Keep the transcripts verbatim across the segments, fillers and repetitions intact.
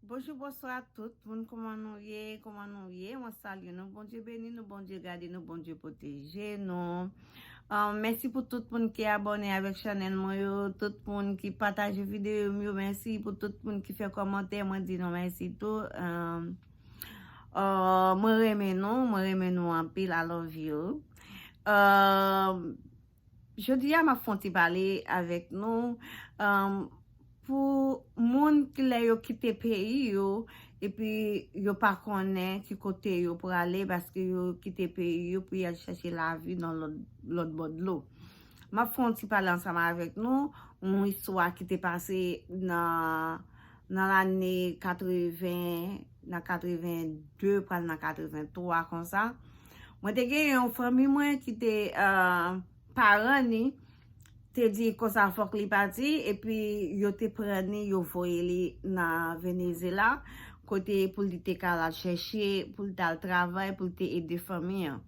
Bonjou, bonswa tout moun, kòman nou ye? Kòman nou ye? Mwen salye nou. Bondye beni nou, Bondye gade nou, Bondye pwoteje nou. Um, mèsi pou tout moun ki abòne avèk chanèl mwen yo, tout moun ki pataje videyo m yo, mèsi pou tout moun ki fè kòmantè, mwen di nou mèsi tou. Um, uh, mwen renmen nou, mwen renmen nou anpil, I love you. Um, Jodi a, m ap fè yon ti pale avèk nou, um, pou moun ki lè yo kite peyi yo, epi yo pa konnen ki kote yo prale, paske yo kite peyi yo pou y al chèche lavi nan lòt, lòt bò dlo. M ap fè yon ti pale ansanm avèk nou, yon istwa ki te pase nan, nan lane katreven, nan katreven de, pral nan katreven twa konsa. Mwen te gen yon fanmi mwen ki te, uh, paran ni te di konsa fòk li pati, epi yo te pran ni, yo voye li nan Venezyela, kote pou li te ka al chèche, pou li te al travay, pou li te ede fanmi an.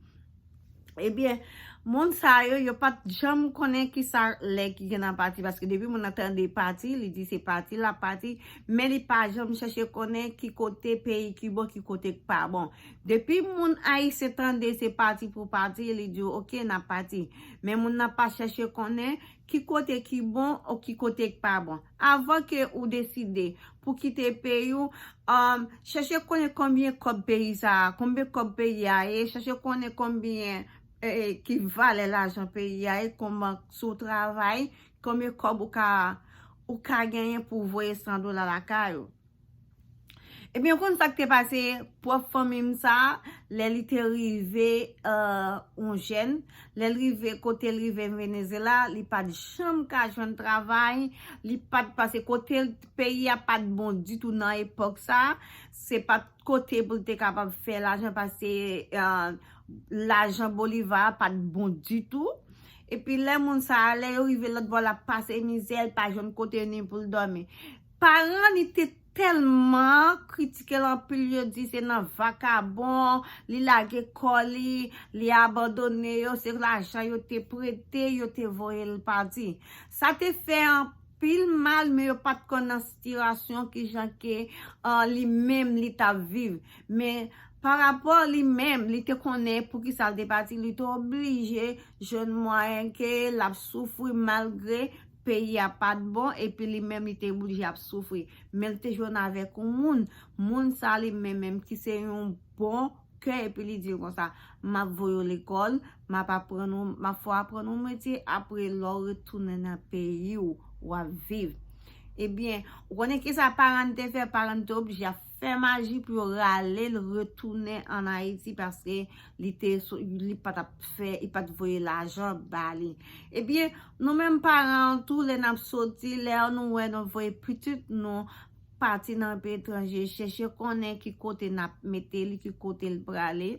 Ebyen, moun sa yo, yo pa t janm konnen ki sa lè ki gen nan pati, paske depi moun nan tande pati, li di se pati, l ap pati, men li pa janm chèche konnen ki kote peyi ki bon, ki kote k pa bon. Depi moun ayisyen tande se pati pou pati, li di, "Oke, n ap pati." Men moun nan pa chèche konnen ki kote ki bon ou ki kote k pa bon. Avan ke ou deside pou kite peyi w, um, chèche konnen konbyen kòb peyi sa a, konbyen kòb peyi a ye, chèche konnen konbyen, eh, ki valè lajan peyi a ye, kòman si w travay, konbyen kòb ou ka, ou ka genyen pou w voye san dola lakay ou. Ebyen, ou konn sa k te pase pwòp fanmi m sa, lè li te rive, uh, yon jèn, lè l rive, kote l rive Venezyela, li pa t janm ka jwenn travay, li pa t pase kote l, peyi a pa t bon ditou nan epòk sa, se pa t kote pou l te kapab fè lajan, paske, uh, lajan boliva a pa t bon ditou. Epi lè moun sa a, lè yo rive lòt bò, l ap pase mizè, l pa jwenn kote ni pou l dòmi. Paran li te tèlman kritike l anpil, yo di se nan vakabon, li lage kò li, li abandone yo, se lajan yo te prete, yo te voye l pati. Sa te fè anpil mal, men yo pa t konn nan sitiyasyon kijan ke, uh, li menm li t ap viv. Men parapò li menm, li te konnen poukisa l te pati, li te oblije jwenn mwayen ke l ap soufri malgre peyi a pa t bon, epi li menm li te oblije ap soufri. Men l te jwenn avèk yon moun, moun sa li menm menm ki se yon bon kè, epi li di l konsa, "M ap voye w lekòl, m ap aprann ou, m ap fè w aprann yon metye, apre lè w retounen nan peyi w, w ap viv." Ebyen, ou konnen kisa paran te fè? Paran te oblije ap fè maji pou yo rale l retounen ann Ayiti, paske li te sou, li pa t ap fè, li pa t voye lajan ba li. Ebyen, nou menm paran an tou, lè n ap soti, lè nou wè nou voye pitit nou pati nan peyi etranje, chèche konnen ki kote n ap mete li, ki kote l prale,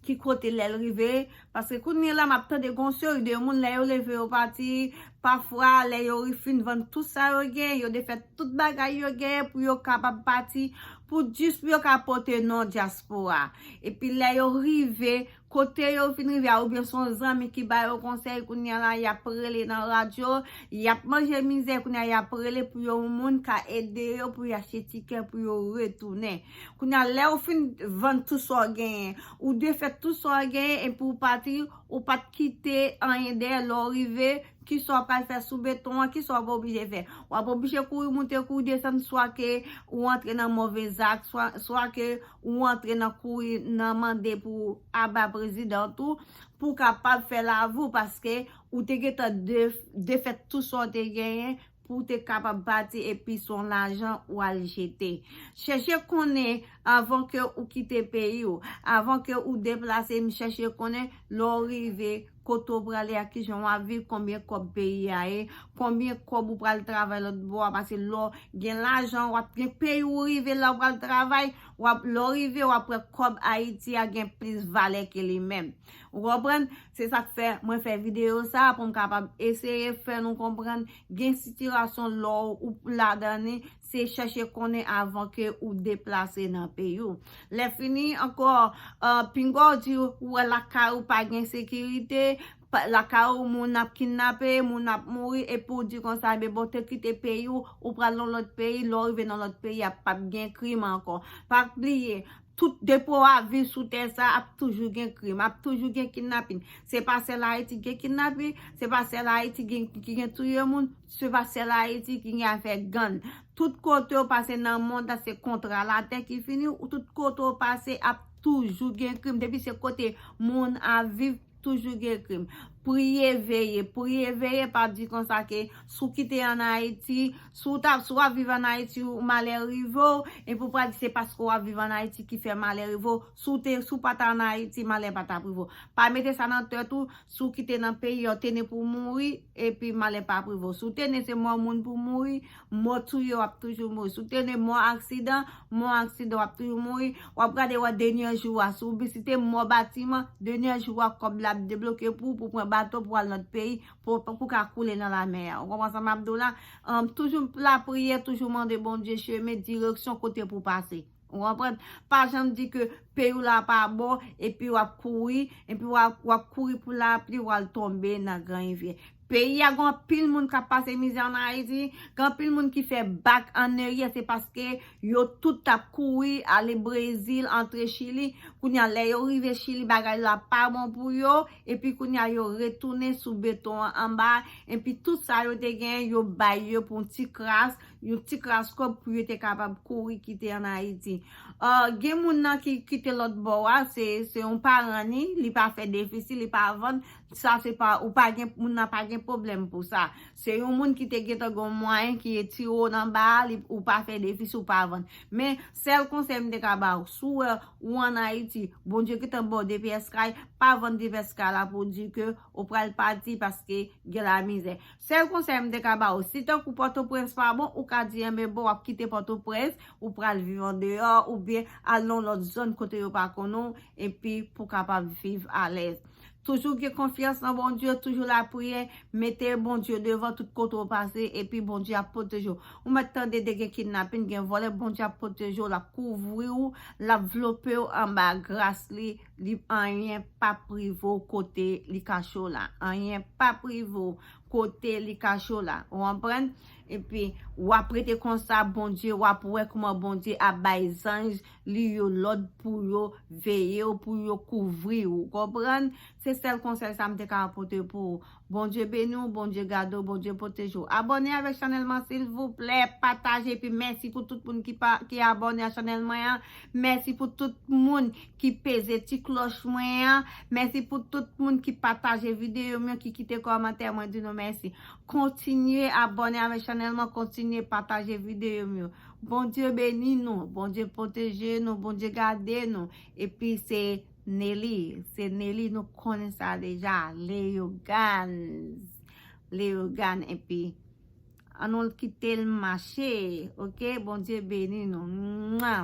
ki kote lè l rive. Paske kounye a la, m ap tande gon seri de moun, lè yo leve yo pati, pafwa, lè yo fin vann tout sa yo gen, yo defèt tout bagay yo gen pou yo kapab pati, pou jis pou yo ka pote non dyaspora. Epi lè yo rive, kote yo fin rive a, oubyen se yon zanmi ki ba yo konsèy, kounye a la, y ap rele nan radyo, y ap manje mizè, kounye a, y ap rele pou yon moun ka ede yo, pou y achte tikè, pou yo retounen. Kounye a, lè ou fin vann tout sa w genyen, ou defèt tout sa w genyen, epi ou pati, ou pa t kite anyen dèyè, lè w rive, kisa w pral fè sou beton an, kisa w ap oblije fè? W ap oblije kouri moute, kouri desann, swa ke ou antre nan move zak, swa, swa ke ou antre nan kouri, nan mande pou aba prezidan tou, pou w kapab fè lavi w, paske ou te gentan de-, defèt tout sa w te genyen, pou w te kapab pati epi se yon lajan w al jete. Chèche konnen avan ke ou kite peyi w, avan ke ou deplase, m chèche konnen lè w rive kote w prale a, kijan w ap viv, konbyen kòb peyi a ye, konbyen kòb ou pral travay lòt bò a, paske lè w gen lajan, w ap gen peyi w rive, lè w pral travay, w ap, lè w rive, w ap wè kòb Ayiti a gen plis valè ke li menm. Ou konprann? Se sa k fè mwen fè videyo sa a, pou m kapab eseye fè nou konprann gen sitiyasyon lè w ladan li, se chèche konnen avan ke ou deplase nan peyi w. Lè fini ankò, uh, pinga w di ou wè lakay ou pa gen sekirite, lakay ou moun ap kidnape, moun ap mouri, epi w di konsa, men bon, te kite peyi w, ou pral nan lòt peyi, lè w rive nan lòt peyi a, p ap gen krim ankò. Pa bliye, tout depi w ap viv sou tè sa, ap toujou gen krim, ap toujou gen kidnapin. Se pa sèl Ayiti gen kidnapin, se pa sèl Ayiti gen, ki gen touye moun, se pa sèl Ayiti ki gen afè gang. Tout kote w pase nan mond la, se kontra latè ki fini, tout kote w pase, ap toujou gen krim. Depi se kote moun ap viv, toujou gen krim. Priye, veye, priye, veye, pa di konsa ke si w kite ann Ayiti, si w t ap, si w ap viv ann Ayiti, ou malè rive w, epi w pral di se paske w ap viv ann Ayiti ki fè malè rive w. Si w te, si w pa t ann Ayiti, malè pa t ap rive w. Pa mete sa nan tèt ou, si w kite nan peyi a, w te ne pou w mouri, epi malè pa ap rive w. Si w te ne se mò moun pou w mouri, mò touye w ap toujou mouri. Si w te ne mò aksidan, mò aksidan w ap toujou mouri. W ap gade wè dènye jou a, si w vizite mò batiman, dènye jou a kòb la ap debloke pou w, pou w pran bato pou w al lòt peyi, pou, pou w ka koule nan lamè a. Ou konprann sa m ap di w la? Ann, toujou lapriyè, toujou mande Bondye chemen, direksyon kote pou w pase. Ou konprann? Pa janm di ke peyi w la pa bon, epi w ap kouri, epi w ap, w ap kouri pou lapli, w al tonbe nan gran rivyè. Peyi a gen anpil moun k ap pase mizè ann Ayiti, gen anpil moun ki fè bak an eryè, se paske yo tout t ap kouri ale Brezil, antre Chili. Kounye a, lè yo rive Chili, bagay la pa bon pou yo, epi kounye a, yo retounen sou beton an anba, epi tout sa yo te gen, yo bay yo pou yon ti kras, yon ti kras kòb pou yo te kapab kouri kite ann Ayiti. Ah, gen moun nan ki kite lòt bò a, se, se yon paran ni, li pa fè defisi, li pa vann, sa se pa, ou pa gen, moun nan pa gen pwoblèm pou sa. Se yon moun ki te gentan gen yon mwayen ki retire w nan ba a, li, ou pa fè defisi, ou pa vann. Men, sèl konsèy m te ka ba w, si w wè ou ann Ayiti, Bondye gentan ba w de pyès kay, pa vann de pyès kay la pou di ke ou pral pati paske gen lamizè. Sèl konsèy m te ka ba w, si tankou Pòtoprens pa bon, ou ka di, enben bon, w ap kite Pòtoprens, ou pral viv andeyò, oubyen al nan lòt zòn kote yo pa konnen w, epi pou w kapab viv alèz. Toujou gen konfyans nan Bondye, toujou lapriyè, mete Bondye devan tout kote w pase, epi Bondye ap pwoteje w. Ou mèt tande de gen kidnapin, gen vòlè, Bondye ap pwoteje w, l ap kouvri w, l ap vlope w anba gras li, li anyen p ap rive w kote li kache w la. Anyen p ap rive w kote li kache w la. Ou konprann? Epi, w ap rete konsa, Bondye, w ap wè kòman Bondye ap bay zanj li yo lòd pou yo veye w, pou yo kouvri w. Ou konprann? Se sèl konsèy sa m te ka pote pou ou. Bondye beni w, Bondye gade w, Bondye pwoteje w. Abòne avèk chanèl mwen, silvouplè. Pataje, epi mèsi pou tout moun ki pa, ki abòne a chanèl mwen an. Mèsi pou tout moun ki peze ti klòch mwen an. Mèsi pou tout moun ki pataje videyo m yo, ki kite kòmantè, mwen di nou mèsi. Kontinye abòne avèk chanèl mwen, kontinye pataje videyo m yo. Bondye beni nou, Bondye pwoteje nou, Bondye gade nou. Epi se Nelly, se Nelly, nou konnen sa deja. Leogans, Leogans, epi ann nou kite l mache, oke? Bondye beni nou. Mwa.